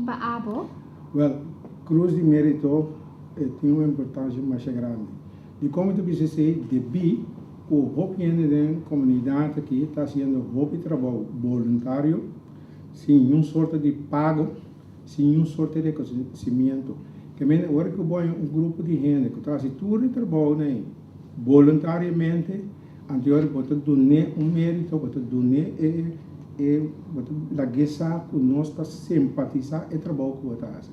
pa abo? Wèl, Krus di Mérito tin un importansha masha grandi. Dikon mi ta bisa esei? Debí ku hopi hende den komunidat aki ta hasiendo hopi trabou boluntario, sin niun sorto di pago, sin niun sorto di rekonosimiento. Ke mende ora ku bo haña un grupo di hende ku ta hasi tur e trabounan ei boluntariamente, anto bo ta dun'é un mérito, bo ta dun'é e e bo ta lag'é sa ku nos ta simpatisá e trabou ku bo ta hasi.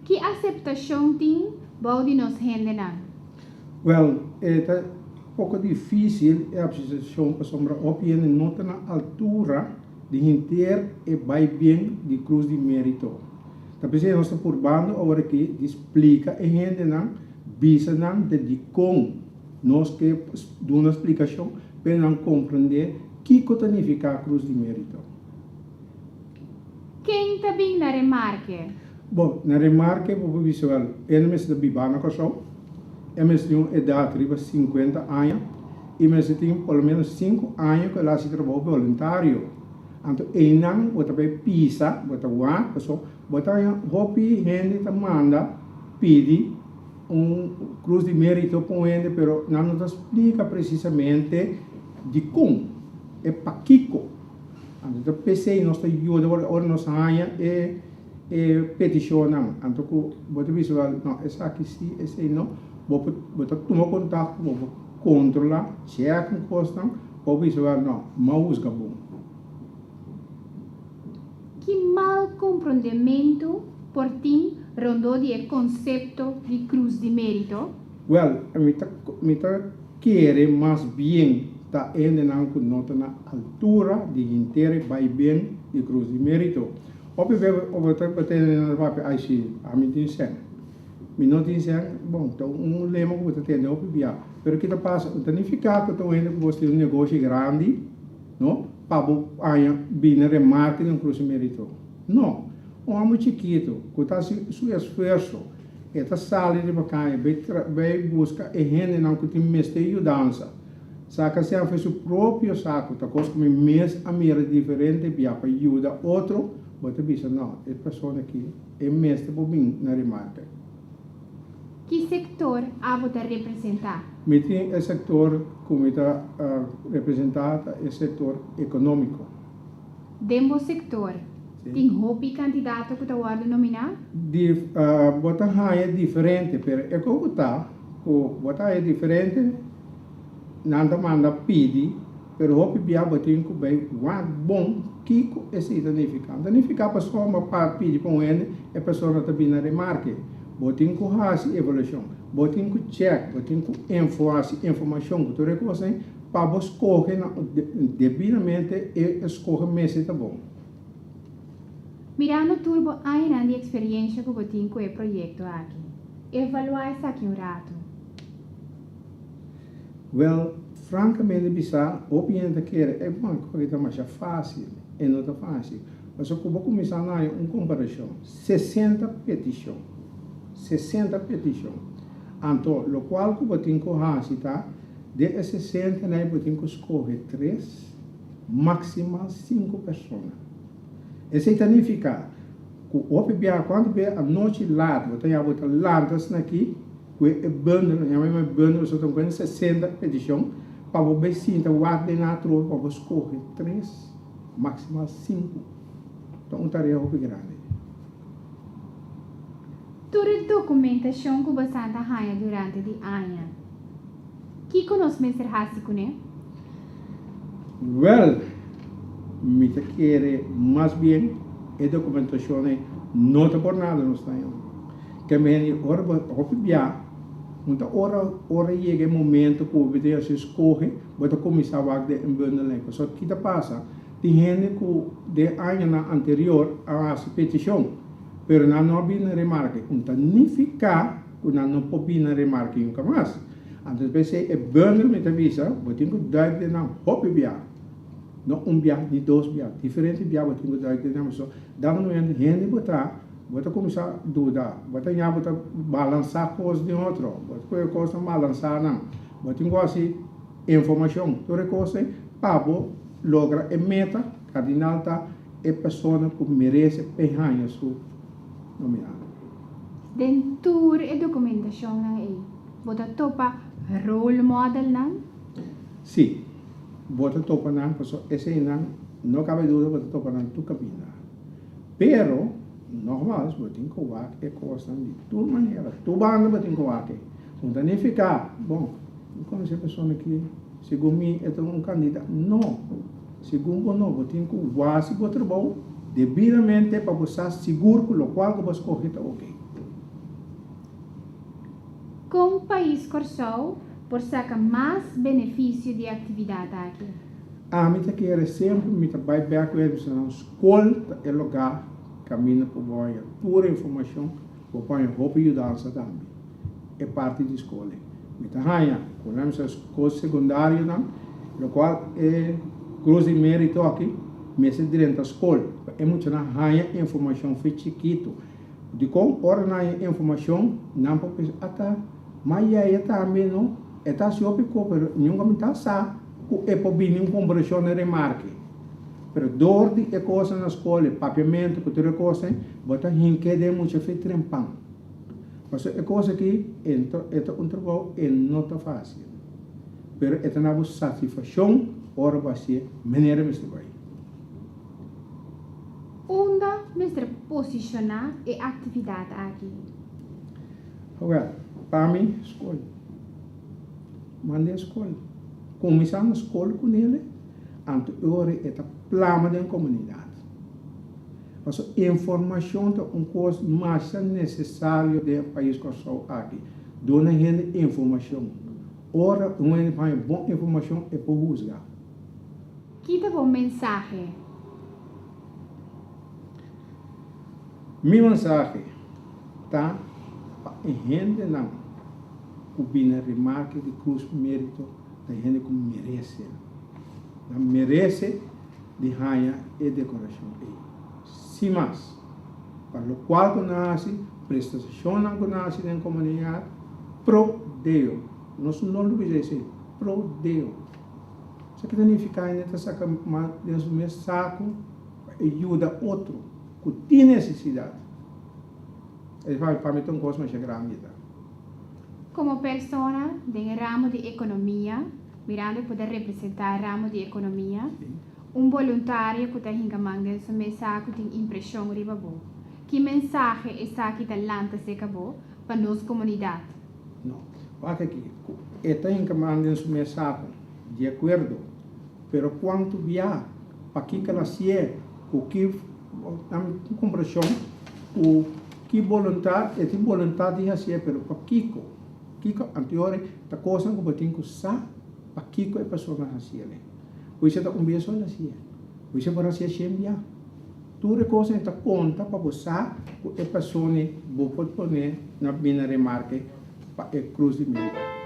Ki aseptashon tin bou di nos hendenan? Wèl, e ta poko difísil e apsesashon pasobra hopi hende no ta na altura di henter e bai bien di Krus di Mérito. Ta p'esei nos ta purbando awor aki di splika e hendenan, bisa nan de dikon nos ke duna splikashon pa e nan komprendé kiko ta nifiká Krus di Mérito. Ken ta bin na remarke? Bon, na remarke bo por bisa wèl, e no mester ta bibá na Kòrsou, e mester tin un edat riba sinkuenta aña i mester tin por lo ménos sinku aña ku el a hasi trabou boluntario. Anto einan bo ta bai pisa, bo ta wak, pasobra bo ta haña hopi hende ta manda pidi un krus di mérito pa un hende pero nan no ta splika presisamente dikon e pakiko. Anto ta p'esei nos ta yuda ora ora nos haña e e petishonnan. Anto ku bo ta bisa wèl, no, esaki si, esei no, bo por bo ta tuma kontakto, bo por kontrolá, chèk un kosnan, bo bisa wèl, no, m'a husga bon. Ki mal komprondementu por tin rondó di e konsepto di Krus di Mérito? Wèl, mi ta mi ta Kere mas bien ta hendenan ku no ta na altura di henter e bai ben di Krus di Merito. Hopi be bo ta tende nan ta papia, ai si, ami tin sèn. Mi no tin sèn, bon, ta un lema ku bo ta tende hopi bia. Pero ki ta pasa? No ta nifiká ku ta un hende ku bo tin un negoshi grandi, no, pa bo haña bini remarke di un Krus di Merito. No. Un hòmber chikitu ku ta hasi su esfuerso. E ta sali riba kaya bai bai buska e hendenan ku tin mester yudansa. Saka si afe su propio saku ta kos ku mi mes a mira diferente bia pa yuda otro, bo ta bisa no, e persona aki e mester por bin na remarke. Ki sektor abo ta representá? Mi tin e sektor ku mi ta representá ta e sektor ekonómiko. Den bo sektor tin hopi kandidato ku ta wòrdu nominá? Di bo ta haña diferente, pero e kos ku ta ku bo ta haña diferente nan ta manda pidi, pero hopi bia bo tin ku bai wak bon kiko esei ta nifiká. No ta nifiká pasobra pa pidi pa un hende e persona ta bini na remarke. Bo tin ku hasi evaluashon, bo tin ku chèk, bo tin ku hasi informashon ku tur e kosnan. Pa bo skohe na debidamente e eskohe mester ta bon. Mirando tur bo añanan di experiencia cu bo tin cu e proyecto aki, evalua esaki un rato. Wel, francamente bisa, hopi hende ta kere e banco aki ta masha facil. E no ta facil. Pasobra cu bo cuminsa na haña un comparacion, 60 peticion, 60 peticion. Anto, locual cu bo tin cu haci ta Den e sesenta nai bo tin ku skohe tres, maksimal sinku persona. Esei ta nifiká ku hopi biaha kuantu bia anochi lat bo ta ya bo ta lanta asina aki ku e bundel, nos yama e bundel pasobra ta un kuenta 60 petishon pa bo bai sinta wak den nan atrobe pa bo skohe tres, maksimal sinku. Ta un tarea hopi grandi. Tur e dokumentashon ku bo san ta haña durante di aña. Kiko nos mester hasi kuné? Wèl, mi ta kere mas bien e dokumentashon ei no ta por nada nos ta haña. Ke meni ora bo hopi bia, un ta ora ora yega e momento ku bo ta hasi skohe, bo ta kuminsá wak den e bundel ei. Pasobra ki ta pasa? Tin hende ku den añanan anterior a hasi petishon, pero nan no a bini na remarke. Un ta nifiká ku nan no por bini na remarke nunka mas. Anto p'esei e bundel mi ta bisa, bo tin ku duik den nan hopi bia. No un bia ni dos bia, diferente bia bo tin ku duik den nan. Pasobra da momento hende bo ta, bo ta kuminsá duda, bo ta ña bo ta balansá kos den otro, bo ta kohe kosnan balansá nan. Bo tin ku hasi informashon tur e kos ei pa bo logra e meta kardinal ta. e persona ku merese p'e haña su nominado. Den tur e dokumentashonnan ei, bo ta topa role modelnan? Sí, bo ta topa nan, pasobra eseinan, no kabe duda, bo ta topa nan tur kaminda. Pero, nogmaals, bo tin ku wak e kosnan di tur manera, tur banda bo tin ku wak e. No ta nifiká, bon, mi konosé e persona aki, segun mi e ta un kandidato. No, segun bo no, bo tin ku wasi bo trabou debidamente pa bo sa sigur ku lokual ku bo a skohe ta oke. Kon pais Kòrsou por saka mas benefisio di e aktividat aki? Ami ta kere semper mi ta bai bek ku e misionan skol ta e lugá kaminda por bo haña tur informashon, bo por haña hopi yudansa tambe e parti di skol ei. Mi ta haña ku nan mester skol sekundarionan lokual e Cruz di Merito aki mester drenta skol pa e muchanan haña informashon fe chikitu. Dikon ora nan haña informashon nan por pensa ata ma yaya tambe no e ta hasi hopi kos pero nunka mi ta sa ku e por bini un komparashon na remarke. Pero dor di e kosnan na skol, e papiamentu ku tur e kosnan, bo ta hink'é den mucha fe trempan. Pasobra e kos aki e ta un trabou e no ta fásil. Pero e ta na bo satisfakshon ora bo hasié manera mester bai. Unda mester posishoná e aktividat aki? Wèl, pa mi, skol. Mand'é skol. Kuminsá na skol ku nele, anto e ora e ta plama den komunidat. Pasobra informashon ta un kos masha nesesario den e pais Kòrsou aki. Duna hende informashon. Ora un hende haña bon informashon e por husga. Ki ta bo mensahe? Mi mensahe ta pa e hendenan ku bini remarke di Cruz Merito ta hende ku merese. Nan merese di haña e dekorashon ei. Sin mas, pa lokual ku nan hasi, prestashonnan ku nan hasi den komunidat, pro Deo. Nos no lubida esei, pro Deo. Esaki ta nifiká hende ta saka mas den su mes saku pa e yuda otro ku tin nesesidat. Esaki pa mi ta un kos masha grandi ta. Komo persona den e ramo di ekonomia, mirando e poder representá e ramo di ekonomia, un boluntario ku ta hinka man den su mes saku tin impreshon riba bo. Ki mensahe esaki ta lanta serka bo pa nos komunidat? No. Wak aki, ku e ta hinka man den su mes saku, di akuerdo, pero kuantu bia, pakiko el a hasié, ku ki komparashon, ku ki boluntat, e tin boluntat di hasié, pero pakiko? Kiko anteori ta kosnan ku bo tin ku sa pakiko e persona a hasié. Bo ta un bia so el hasié, bo por hasié shen bia. Tur e kosnan ta konta pa bo sa ku e persona bo por pone na bina remarke pa e krus di mérito.